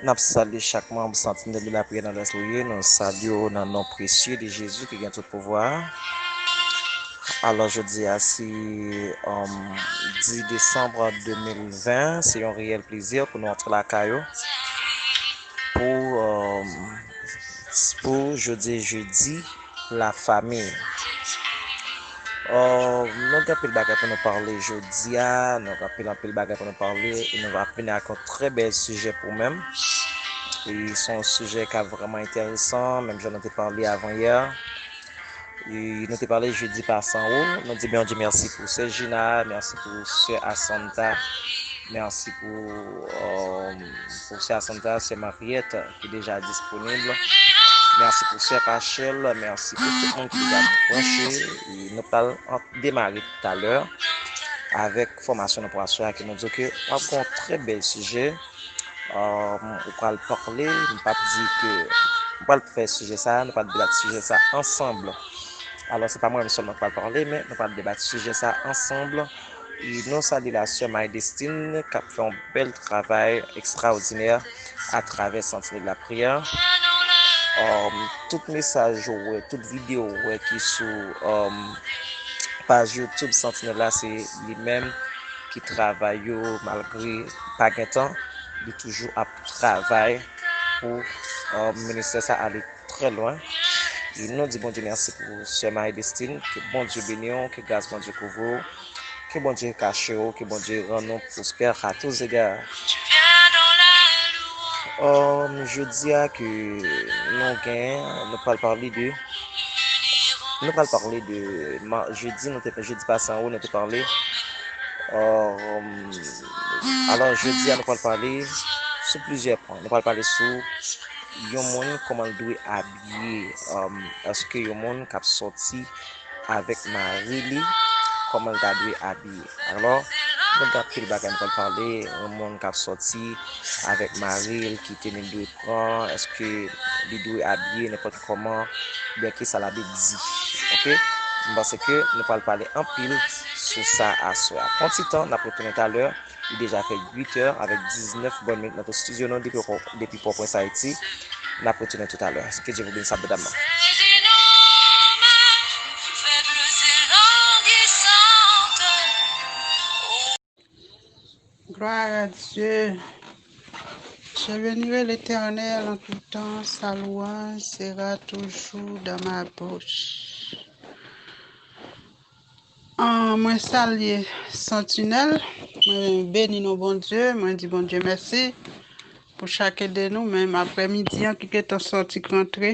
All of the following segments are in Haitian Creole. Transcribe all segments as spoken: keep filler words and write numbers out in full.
N ap salye chak manm Santinèl de Lapriyè nan lès ou ye. Nou salye w nan non presye de Jezi ki gen tout pouvwa a. Alò, jodi a, se, um, dis desanm de mil ven. Se yon reyèl plezi pou nou antre lakay ou pou, um, pou jodi jedi la famille. Oh, nou gen anpil bagay pou nou pale jodi a, nou gen anpil, anpil bagay pou nou pale, e nou va vini ak yon trè bèl sijè pou menm. E se yon sijè ki vrèman enteresan, menm jan nou te pale avan yè. E nou te pale jedi pase anwo, nou di Bondye mèsi pou sè Gina, mèsi pou sè Asanta, mèsi pou, euh, pou sè Asanta, sè Mariette, ki deja disponib. Mèsi pou sè Rachel, mèsi pou tout moun ki deja branche. E nou pral an-, demare talè avèk fòmasyon nou pral fè a, ke nou di ke w ap gen yon trè bèl sijè. Um, ou pral pale, m p ap di ke m pral fè sijè sa, nou pral debat sijè sa ansanm. Alò, se pa mwen menm sèlman ki pral pale, men nou pral debat sijè sa ansanm. E nou salye la sè Marie Destine k ap fè yon bèl travay ekstraòdinè atravè Santinèl Lapriyè. Um, tout mesaj ou wè, tout videyo ou wè ki sou, um, paj YouTube Santinèl la, se li menm ki travay yo, malgre pa gen tan, li toujou ap travay pou, euh, ministè sa ale trè lwen. E nou di Bondye mèsi pou sè Marie Destine, ke Bondye beni w, ke gras Bondye kouvri w, ke Bondye kache w, ke Bondye rann ou pwospè a tous égards. Um, jodi a ke nou gen, nou pral pale de, nou pral pale de, ma-, jedi, nou te, jedi pase anwo, nou te pale. Um, alò, jodi a, nou pral pale sou plizyè pwen. Nou pral pale sou yon moun, kòman l dwe abiye. Um, èske yon moun k ap sòti avèk mari li, kòman l ta dwe abiye. Alò, nou gen anpil bagay nou pral pale, yon moun k ap sòti avèk mari l, ki teni l dwe pran, èske li dwe abiye nenpòt kòman, oubyen kisa Labib di. Oke? M panse ke nou pral pale anpil sou sa aswè a. Pran ti tan, n ap retounen talè. Li deja fè uit è avèk diznèf bòn minit nan tout estidyo nou depi Pò-, depi Pòprens, Ayiti. N ap retounen toutalè. Ke Dye vou beni sa bondamman. Gloire à Dieu. Je bénirai l'Éternel en tout temps, sa louange sera toujours dans ma bouche. Ah, mwen salye Santinèl, mwen beni non Bondye, mwen di Bondye mèsi pou chak de nou, menm aprèmidi an ki gentan sòti k rantre.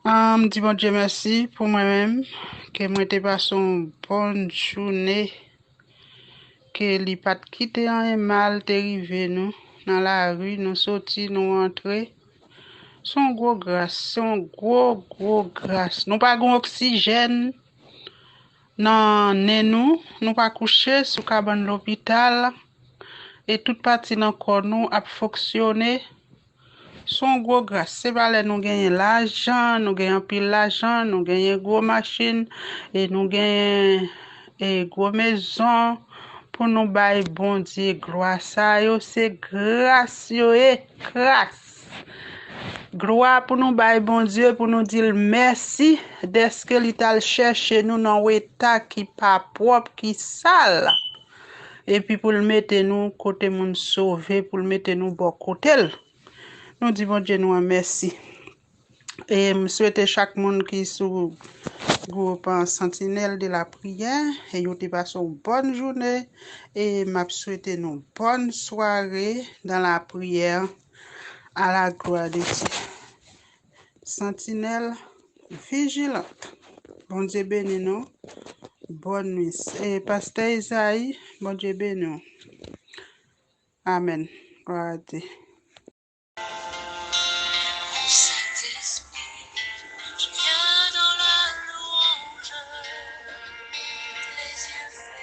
Ah, m di Bondye mèsi pou mwen menm, ke mwen te pase yon bòn jounen, ke li pa t kite anyen mal te rive nou nan lari, nou soti, nou antre. Se yon gwo gras, se yon gwo, gwo gras. Nou pa gen oksijèn nan nen nou, nou pa kouche sou kabann lopital, e tout pati nan kò nou ap fonksyone. Se yon gwo gras. Se pa lè nou genyen lajan, nou genyen anpil lajan, nou genyen gwo machin, e nou genyen, e gwo mezon pou nou bay Bondye glwa. Sa yo se gras yo ye, gras. Glwa pou nou bay Bondye, pou nou di l mèsi dèske li t al chèche nou nan yon eta ki pa pwòp, ki sal. Epi pou l mete nou kote moun sove, pou l mete nou bò kote l. Nou di Bondye nou an mèsi. E m swete chak moun ki sou gwoup, ah, Santinèl de Lapriyè, e yo te pase yon bòn jounen, e m ap swete nou bòn sware dans la prière, à la gloire de Dieu. Santinèl vijilant. Bondye beni nou. Bòn nuit. E Pastè Izayi, Bondye beni w. Amèn. Glwa a Dye.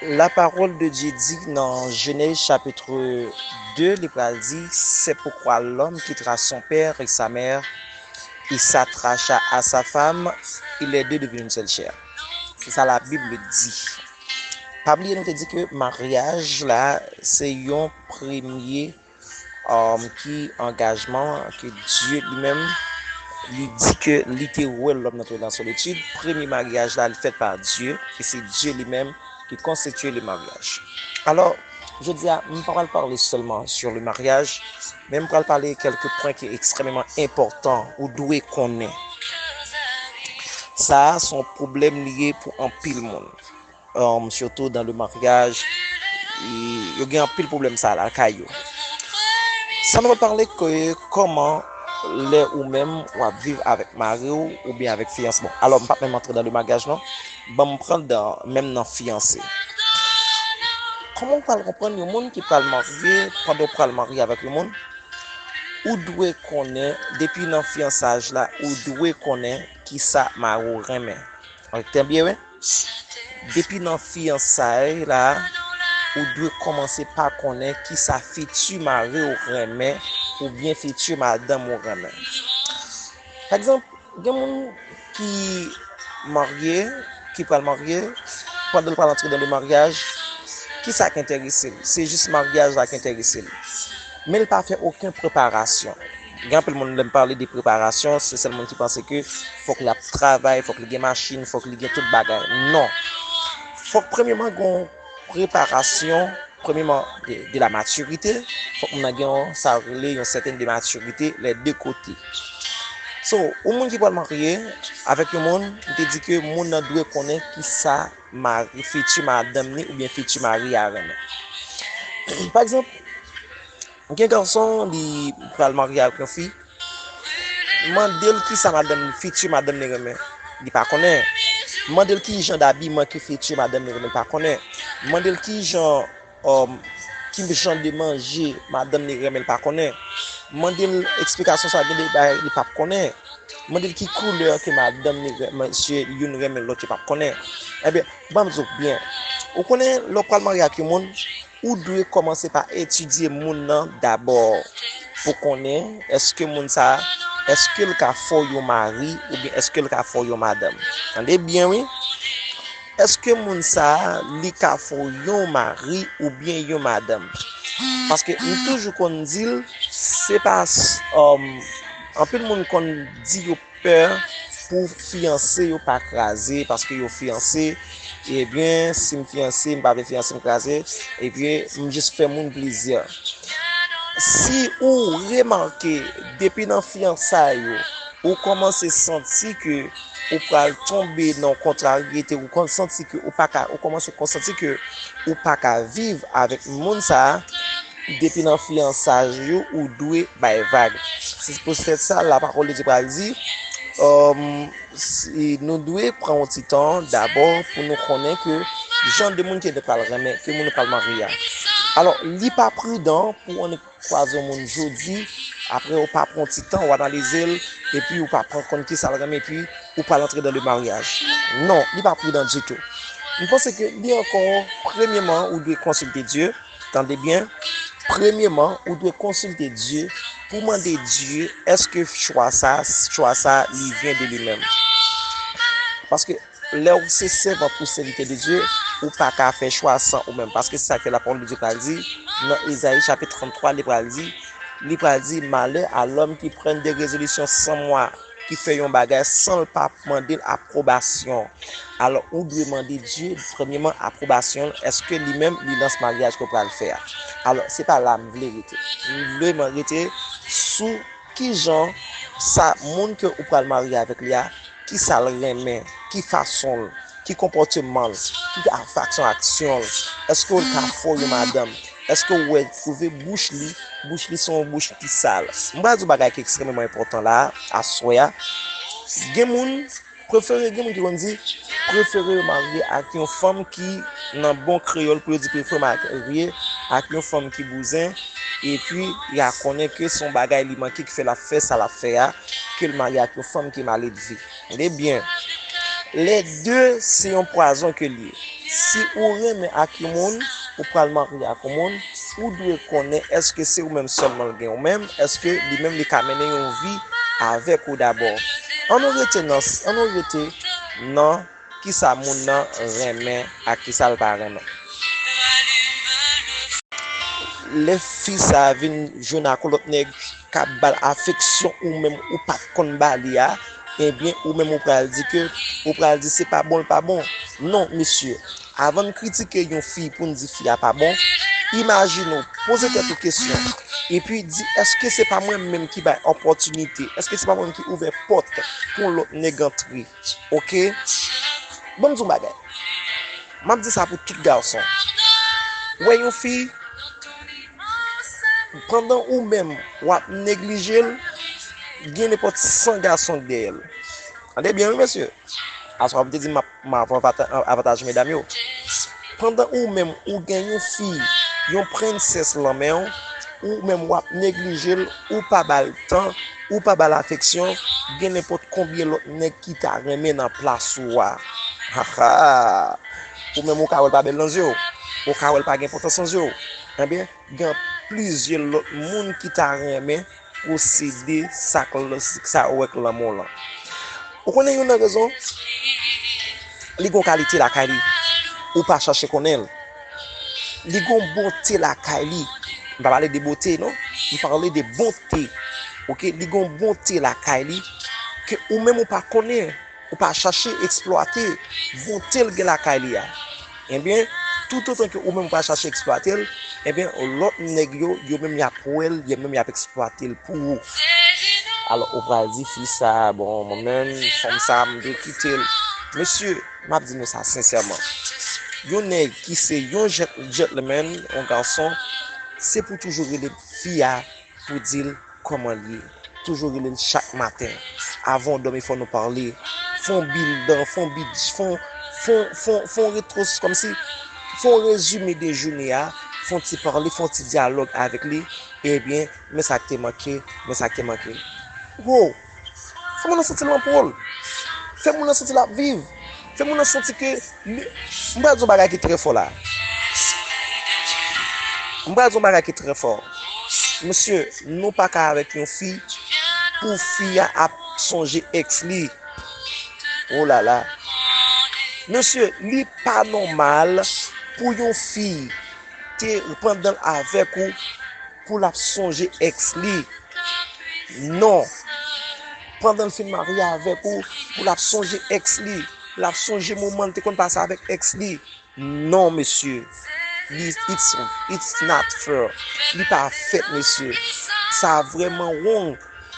La parole de Dieu di nan Jenèz chapit de, li pral di, c'est pourquoi l'homme quittera son père et sa mère, il s'attachera à sa femme, et les deux deviennent une seule chair. Se sa Labib di. Pa bliye nou te di ke maryaj la, se yon premye um, ki angajman ke Dye li menm li di ke li te wè lòm nan twouve nan solitid. Premye maryaj la, li fèt pa Dye, e se Dye li menm ki konstitye le maryaj. Alò, jodi a, m pa pral pale sèlman sur le maryaj, men m pral pale kèlke pwen ki ekstrèmeman enpòtan ou dwe konnen. Sa a se yon pwoblèm li ye pou anpil moun. Um, surtout dans le mariage, e yo gen anpil pwoblèm sa lakay yo. Sa nou pral pale ke kòman lè ou menm w ap viv avèk mari w oubyen avèk fiyanse. Bon, alò, m p ap menm antre dans le mariage non. Ban m pran dan menm nan fiyanse. Kòman w pral konprann yon moun ki pral marye, pandan w pral marye avèk yon moun, ou dwe konnen, depi nan fiyansaj la, ou dwe konnen kisa mari w renmen. Tande byen, wi. Depi nan fiyansay la, ou dwe kòmanse pa konnen kisa fiti mari w renmen oubyen fiti madanm ou renmen. Pa egzanp, gen moun ki marye, ki pral marye, pandan l pral antre dans le mariage, kisa k enterese l? Se jis maryaj la k enterese l. Men l pa fè okenn preparasyon. Gen anpil moun, lè m pale de preparasyon, se sèl moun ki panse ke fòk l ap travay, fòk li gen machin, fòk li gen tout bagay. Non. Fòk premyeman gen yon preparasyon, premyeman de, de la matirite, fòk moun nan gen yon, sa yo rele yon sètèn de matirite, les deux côtés. So, yon moun ki pral marye avèk yon moun, m te di ke moun nan dwe konnen kisa mari, fiti madanm ni oubyen fiti mari a renmen. Pa egzanp, gen gason, li pral marye avèk yon fi, mande l kisa madanm, fiti madanm li renmen, li pa konnen. Mande l ki jan dabiman ke fiti madanm li renmen, li pa konnen. Mande l ki jan, um, ki jan de manje madanm li renmen, li pa konnen. Mande l eksplikasyon sa, gen de bagay li p ap konnen. Mande l ki koulè ke madanm li renmen, mesye youn renmen lòt yo p ap konnen. Ebyen, ban m di w byen. Ou konnen, lè w pral marye ak yon moun, ou dwe kòmanse pa etidye moun nan dabò pou konnen èske moun sa a, èske l ka fè w yon mari oubyen èske l ka fè w yon madanm. Tande byen, wi. Èske moun sa a, li ka fè w yon mari oubyen yon madanm? Paske m toujou konn di l, se pa, um, anpil moun konn di yo pè pou fiyanse yo pa kraze, paske yo fiyanse, ebyen, si m fiyanse, m pa vle fiyanse m kraze, ebyen, m jis fè moun plizyè. Si ou remake, depi nan fiyansay ou, ou kòmanse santi ke ou pral tonbe nan kontraryete, ou konn santi ke ou pa ka, ou kòmanse konn santi ke ou pa ka viv avèk moun sa a, depi nan fiyansaj yo, ou dwe bay vag. Se poutèt sa, la parole de Dieu pral di, um, si nou dwe pran yon ti tan dabò pou nou konnen ke jan de moun ke nou pral renmen, ke moun nou pral marye a. Alò, li pa pridan pou annik kwaze yon moun jodi, apre ou pa pran ti tan, ou analize l, epi ou pa pran konn kisa l renmen, epi ou pral antre dans le mariage. Non, li pa pridan ditou. M panse ke li ankò, premyeman, ou dwe konsilte Dye, tande byen, premyeman, ou dwe konsilte Dye pou mande Dye, èske chwa sa, chwa sa, li vyen de li menm? Paske lè w se sèvant ou sèvitè de Dye, ou pa ka fè chwa san ou menm. Paske se sa ke la parole de Dieu pral di nan Ezayi chapit trannntwa, li pral di, li pral di, malheur à l'homme qui prenne des résolutions sans moi, ki fè yon bagay san l pa mande l apwobasyon. Alò, ou dwe mande Dye, premyeman, apwobasyon l, èske li menm, li nan maryaj ke w pral fè a. Alò, se pa la m vle rete. M vle rete sou kijan sa moun ke ou pral marye avèk li a, kisa l renmen, ki fason l, ki konpòteman l, ki fason aksyon l, èske l ka fè w yon madanm, èske w wè, twouve bouch li, bouch li se yon bouch ki sal. M pral di w bagay ki ekstrèmeman enpòtan la, aswè a. Gen moun, prefere, gen moun ki konn di, prefere yo marye ak yon fanm ki, nan bon kreyòl pou yo di, prefere marye ak yon fanm ki bouzen, epi y a konnen ke se yon bagay li manke ki fè l ap fè sa l ap fè a, ke l marye ak yon fanm ki maledve. Tande byen. Lè de, se yon pwazon ke l ye. Si ou renmen ak yon moun, ou pral marye ak yon moun, ou dwe konnen èske se ou menm sèlman l gen ou menm, èske li menm li ka mennen yon vi avèk ou dabò. An nou rete nan, an nou rete nan kisa moun nan renmen ak kisa l pa renmen. Lè fi sa a vin jwenn ak yon lòt nèg k ap ba l afeksyon ou menm ou pa t konn ba li a, ebyen, ou menm ou pral di ke, ou pral di se pa bon, l pa bon. Non, mesye, avan n kritike yon fi pou n di fi a pa bon, imajine w, poze tèt ou kesyon, epi di, èske se pa mwen menm ki bay opòtinite? Èske se pa mwen menm ki ouvè pòt pou yon lòt nèg antre? Oke? Ban m di w bagay. M ap di sa pou tout gason. Ou wè yon fi, pandan ou menm w ap neglije l, gen nenpòt san gason k dèyè l. Tande byen, wi, mesye. Aswè, m te di m ap, m ap avanta-, avantaje medam yo. Pandan ou menm, ou gen yon fi, yon prensès lan men w, ou menm w ap neglije l, ou pa ba l tan, ou pa ba l afeksyon, gen nenpòt konbyen lòt nèg ki ta renmen nan plas ou a. Ha, ha. Ou menm ou ka wè l pa bèl nan zye w. Ou ka wè l pa gen enpòtans nan zye w. Ebyen, gen plizyè lòt moun ki ta renmen posede sa k l-, sa ou wè k lanmou w lan. Ou konnen youn nan rezon? Li gon kalite lakay li. Ou pa chache konnen l. Li gon bonte lakay li. M pa pale de bote, non. M pale de bonte. Oke? Li gon bonte lakay li ke ou menm ou pa konnen. Ou pa chache eksplwate bonte l gen lakay li a. Ebyen, toutotan ke ou menm ou pa chache eksplwate l, ebyen, lòt nèg yo, yo menm y ap wè l, yo menm y ap eksplwate l pou ou. Alò, ou pral di fi sa, bon, mwen menm, fanm sa, m dwe kite l. Mesye, m ap di nou sa sensèman. Yon nèg ki se yon gent-, gentleman, yon gason, se pou toujou rele fi a pou di l kòman l ye. Toujou rele l chak maten. Avan w dòmi, fò nou pale. Fè yon bilan, fè yon bid-, fè yon, fè yon, fè yon, fè yon retros-, kòmsi, fè yon rezime de jounen an, fè yon ti pale, fè yon ti dyalòg avèk li. Ebyen, men sa k te manke, men sa k te manke. Wow! Fè moun nan santi l nan po l. Fè moun nan santi l ap viv. Fè moun nan santi ke li, m pral di yon bagay ki trè fò la. M pral di yon bagay ki trè fò. Mesye, nou pa ka avèk yon fi pou fi a ap sonje èks li. Oh la la. Mesye, li pa nòmal pou yon fi te pandan l avèk ou pou l ap sonje èks li. Non. Pandan l fin marye avèk ou, pou l ap sonje èks li. L ap sonje moman l te konn pase avèk èks li. Non, mesye. Li, it's, it's not fair. Li pa fèt, mesye. Sa vrèman wrong.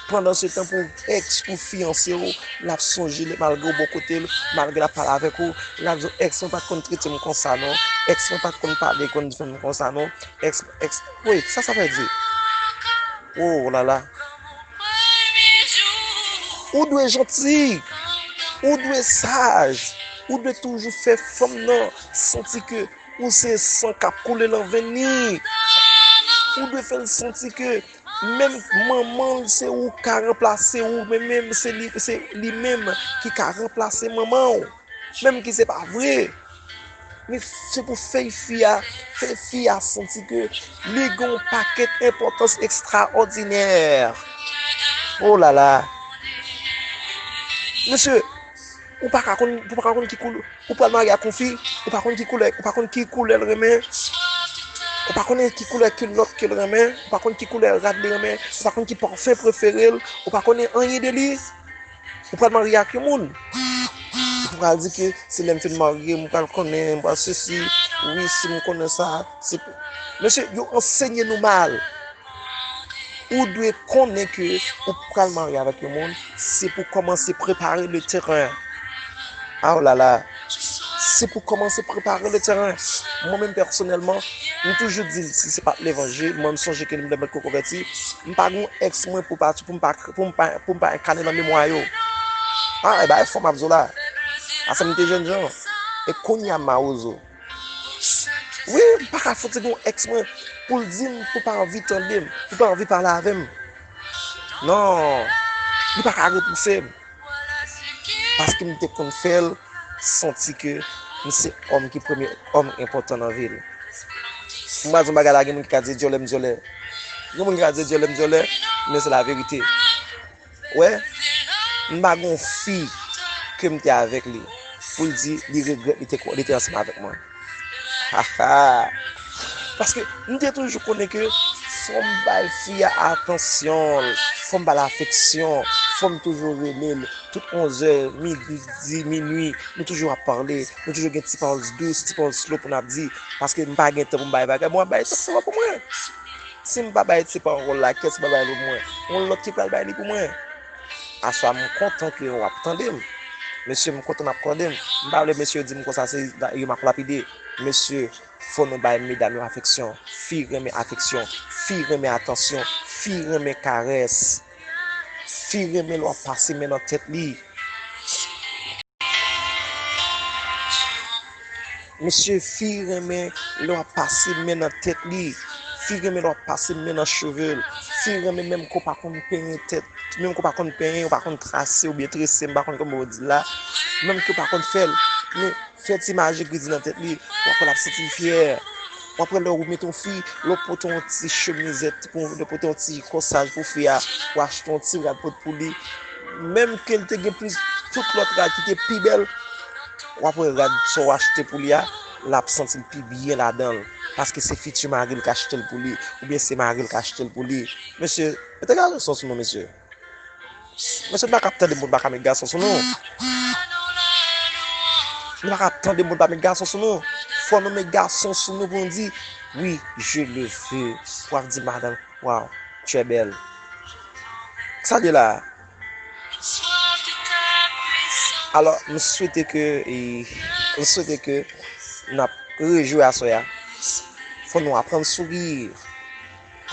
Pandan se tan pou èks ou fiyanse w, l ap sonje li malgre w bò kote l, malgre l ap pale avèk ou, l ap di w, èks mwen pa t konn trete m konsa non, èks mwen pa t konn pale konn di m konsa non, èks, èks, wi, sa sa vle di? Oh la la. Ou dwe janti, ou dwe saj, ou dwe toujou fè fanm nan santi ke ou se san k ap koule nan venn li. Ou dwe fè l santi ke menm manman l se ou k ka ranplase ou, men menm se li, se li menm ki ka ranplase manman w. Menm ki se pa vre. Men se pou fè fi a, fè fi a santi ke li gen yon pakèt enpòtans ekstraòdinè. Oh la la. Mesye, ou pa ka konn, ou pa ka konn ki koulè, ou pral marye ak yon fi, ou pa konn ki koulè, ou pa konn ki koulè l renmen, ou pa konnen ki koulè kilòt ke l renmen, ou pa konn ki koulè rad li renmen, ou pa konn ki pafen prefere l, ou pa konnen anyen de li. Ou pral marye ak yon moun. Ou pral di ke se lè m fin marye, m pral konnen, m pral sesi. Wi, si m konnen sa, se pou. Mesye, yo ansenye nou mal. Ou dwe konnen ke ou pral marye avèk yon moun, se pou kòmanse prepare le teren. Ah la la. Se pou kòmanse prepare le teren. Mwen menm pèsonèlman, m toujou di l, si se pa t levanjil, mwen m sonje ke m te mèt ko konvèti, m pa gen yon èks mwen pou pa, pou m pa, pou m pa, pou m pa enkane nan memwa yo. Ah, e bagay fò m ap di w la. Asa m te jènjan. E kounye a m mawozo. Wi, m pa ka fouti gen yon èks mwen pou l di m, pou pa anvi tande m, pou pa anvi pale avè m. Non, li pa ka repouse m. Paske m te konn fè l santi ke m se òm ki premye òm enpòtan nan vi l. M pral di yon bagay la, gen moun ki ka di dyòlè m dyòlè. Gen moun ki ka di dyòlè m dyòlè, men se laverite. Wè, m pa gen yon fi ke m te avèk li pou l di li regrèt li te, li te ansanm avèk mwen. Ha ha. Paske m te toujou konnen ke fò m bay fi a atansyon l, fò m ba l afeksyon, fò m toujou rele l. Tout onzè, midi, minui, nou toujou ap pale, nou toujou gen ti pawòl dous, ti pawòl slow pou n ap di, paske m pa gen tan pou m bay bagay, bon, m ap bay sa ki se pa pou mwen. Si m pa bay ti pawòl la, kiyès ki pral bay l pou mwen? Yon lòt ki pral bay li pou mwen. Aswè a, m kontan ke w ap tande m. Mesye, m kontan n ap tande m. M pa vle mesye yo di m konsa, se yo m ap lapide. Mesye, fò nou bay medam yo afeksyon. Fi renmen afeksyon. Fi renmen atansyon. Fi renmen karès. Fi renmen lè w ap pase men nan tèt li. Mesye, fi renmen lè w ap pase men nan tèt li. Fi renmen lè w ap pase men nan cheve l. Fi renmen menm ke w pa konn penyen tèt, menm ke w pa konn penyen, w pa konn trase oubyen trese, m pa konn kòman w di l la. Menm ke w pa konn fè l. Men fè ti majik li di nan tèt li, w ap wè l ap santi l fyè. W ap wè lè w mete yon fi, lè w pote yon ti chemizèt, pou, lè w pote yon ti kòsaj pou fi a, w achte yon ti rad pot pou li. Menm ke l te gen plis, tout lòt rad ki te pi bèl, w ap wè rad sa w achte pou li a, l ap santi l pi byen ladan l. Paske se fiti mari l k achte l pou li, oubyen se mari l k achte l pou li. Mesye, mete gason sou nou, mesye. Mesye, nou pa ka ap tande moun pa ka met gason sou nou. Nou pa ka ap tande moun pa met gason sou nou. Fò nou met gason sou nou pou nou di, oui, je le veux. Pou ap di madanm, wow, tu es belle. Sa l ye la. Alò, m swete ke, e, m swete ke n ap rejwi aswè a. Fò nou aprann souri.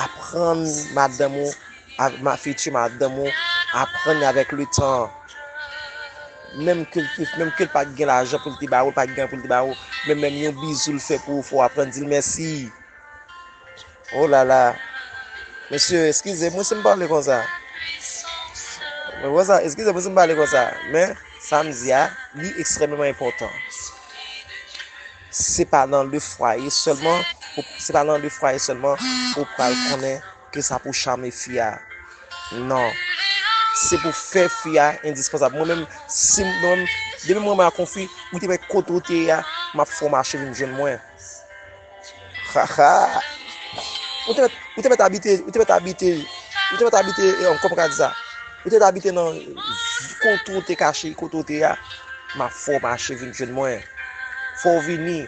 Aprann madanm ou, a, ma, fiti madanm ou, aprann avèk le tan. Menm ke l te, menm ke l pa t gen lajan pou l te ba ou, l pa t gen pou l te ba ou, men menm yon bizou l fè pou ou, fò w aprann di l mèsi. Oh la la. Mesye, eskize mwen si m pale konsa. Mwen konsa, eskize mwen si m pale konsa. Men, sa m di a, li ekstrèmeman enpòtan. Se pa nan le fwaye sèlman, ou, se pa nan le fwaye sèlman ou pral konnen ke sa pou chame fi a. Non. Se pou fè fi a endispansab. Mwen menm, si m, mwen menm, depi mwen ak yon fi, ou te mèt kote w te ye a, m ap fè w mache vin jwenn mwen. Ha, ha. Ou te mèt, ou te mèt abite, ou te mèt abite, ou te mèt abite, e, kòman ka di sa? Ou te mèt abite nan kote w te kache, kote w te ye a, m ap fè w mache vin jwenn mwen. Fò w vini.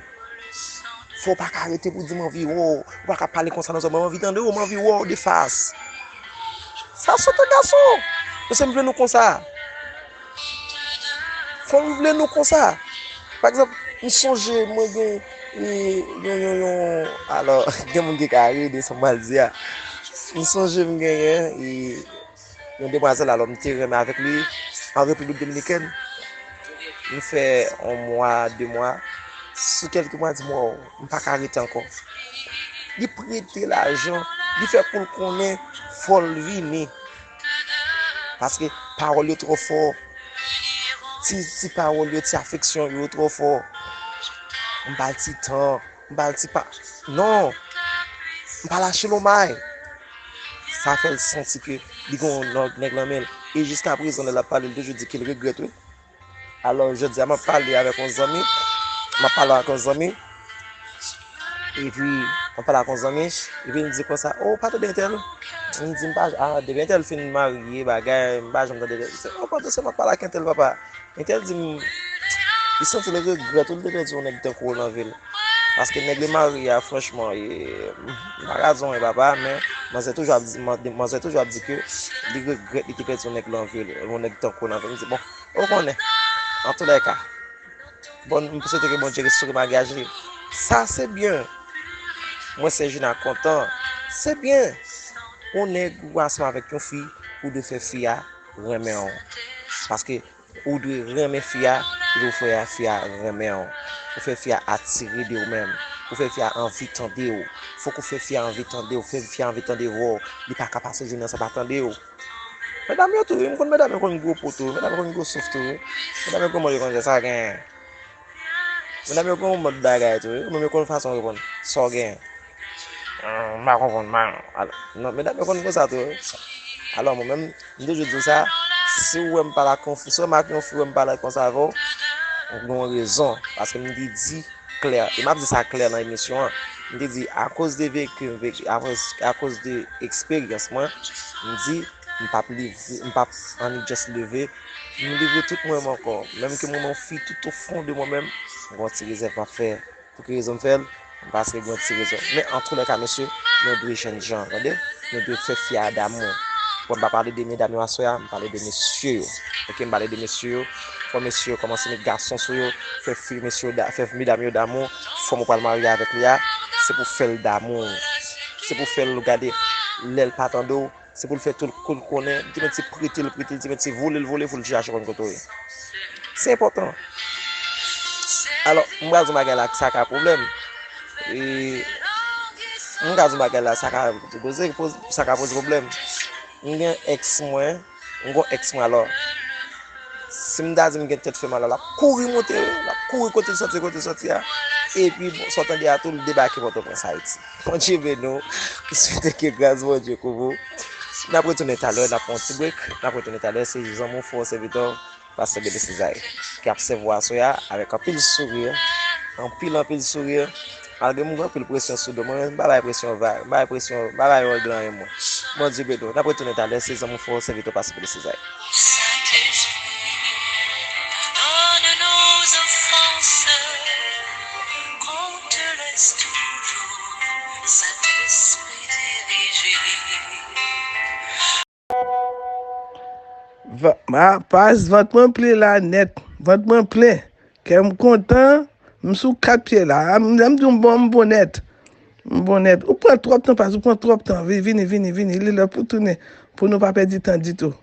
Fò w pa ka rete pou di m anvi wè w. Ou pa ka pale konsa nan zòrèy mwen, m anvi tande w, m anvi wè w de fas. Sa sòt an gason. Mesye, m vle nou konsa. Fanm vle nou konsa. Pa egzanp, m sonje mwen gen, e, yon, yon, yon, alò, gen moun ki ka ri de sa m pral di a. M sonje m genyen, e, yon demwazèl, alò, m te renmen avèk li an Repiblik Dominikèn. M fè yon mwa, de mwa. Sou kèlke mwa, di m, waw, m pa ka rete ankò. Li prete lajan, li fè kou l konnen fò l vini. Paske pawòl yo twò fò. Ti, ti pawòl yo, ti afeksyon yo twò fò. M ba l ti tan, m ba l ti pa. Non! M pa lache l yon may. Sa fè l santi ke li gen yon lòt nèg nan men l. E jiskaprezan, lè l ap pale, l toujou di ke l regrèt, wi. Alò, jodi a, m ap pale avèk yon zanmi. M ap pale ak yon zanmi. Epi, m ap pale ak yon zanmi. Epi, l di konsa, "O, ou pa tande entèl?" M di, "M pa, a, depi entèl fin marye, bagay, m pa janm tande entèl." Li di, "O, pandan se m ap pale ak entèl, papa." Entèl di m, li santi l regrèt, ou l te pèdi yon nèg tankou w nan vi l. Paske nèg li marye a, franchman, e, m pa ka di w anyen, papa, men manzè toujou ap di, man-, manzè toujou ap di ke li regrèt li te pèdi yon nèg nan vi l, yon nèg tankou w nan vi l. M di, bon, ou konnen. Antoulèka, bon, m swete ke Bondye restore maryaj li. Sa se byen. Mwen, Sergina, kontan. Se byen. Yon nèg ou ansanm avèk yon fi, ou dwe fè fi a renmen w. Paske ou dwe renmen fi a, epi ou fè fi a renmen w. Ou fè fi a atire de ou menm. Ou fè fi a anvi tande w. Fòk ou fè fi a anvi tande w. Fè fi a anvi tande vwa w. Li pa ka pase jounen san pa tande w. Medam yo tou, wi, m konn medam yo konn gwo po tou, wi. Medam yo konn gwo souf tou, wi. Medam yo konn manje konn sa gen. Medam yo konn mòd bagay tou, wi. Menm yo konn fason yo konn sa w gen. Ah, m pa konprann, man. Al-, non, medam yo konn konsa tou, wi. Alò, mwen menm, m toujou di w sa, si w wè m pale ak yon fi, si w wè m ak yon fi, wè m pale konsa avè w, ou gen yon rezon. Paske m te di klè, e m ap di sa klè nan emisyon an. M te di, akoz de veki, veki, akoz, akoz de eksperyans mwen, m di, m p ap livre, m p ap annik just leve, m livre tout mwen menm ankò. Menm ke mwen, mwen fi tout o fon de mwen menm, m gon ti rezèv m ap fè. Pou ki rezon m fè l? Paske gen yon ti rezon. Men antoulèka, mesye, nou dwe jènjan, tande? Nou dwe fè fi a damou. Bon, m pa pale de medam yo aswè a, m pale de mesye yo. Oke, m pale de mesye yo. Fò mesye yo kòmanse met gason sou yo, fè fi mesye yo da, fè medam yo damou. Fanm ou pral marye avèk li a, se pou fè l damou. Se pou fè l gade lè l pa tande w, se pou l fè tout kou l konnen, li te mèt se prete l prete, li te mèt se vole l vole, fò l chache konn kote w ye. Se enpòtan. Alò, m pral di yon bagay la, sa ka pwoblèm. E, m pral di yon bagay la, sa ka poze, poz-, sa ka poze pwoblèm. M gen èks mwen, m gon èks mwen alò. Si m ta di m gen tèt fè mal la, l ap kouri monte, l ap kouri kote l soti, kote l soti a. Epi, bon, sa w tande a tou, l debake Pòtoprens, Ayiti. Bondye beni w. M swete ke gras Bondye kouvri w. N ap retounen talè, n ap fè yon ti break. N ap retounen talè, se zanmi w, frè w, sèvitè w, Pastè Bebe Cesar, ki ap sèvi w aswè a avèk anpil souri, anpil, anpil souri. Malgre m gen anpil presyon sou do mwen, m pa bay presyon va-, m pa bay presyon, m pa bay règ lan anyen mwen. Bondye beni w. N ap retounen talè, se zanmi w, frè w, sèvitè w, Pastè Bebe Cesar. Saint-Esprit, pardonne nos offenses, qu'on te laisse toujours, Saint-Esprit, diriger. Va-, ma-, pas, vant mwen plen la nèt. Vant mwen plen. Kè m kontan. M sou kat pye la. A, m, lè m di w m bon, m bon nèt. M bon nèt. Ou pran twòp tan, pas, ou pran twòp tan. Vi-, vini, vini, vini. Li lè pou tounen. Pou nou pa pèdi tan ditou.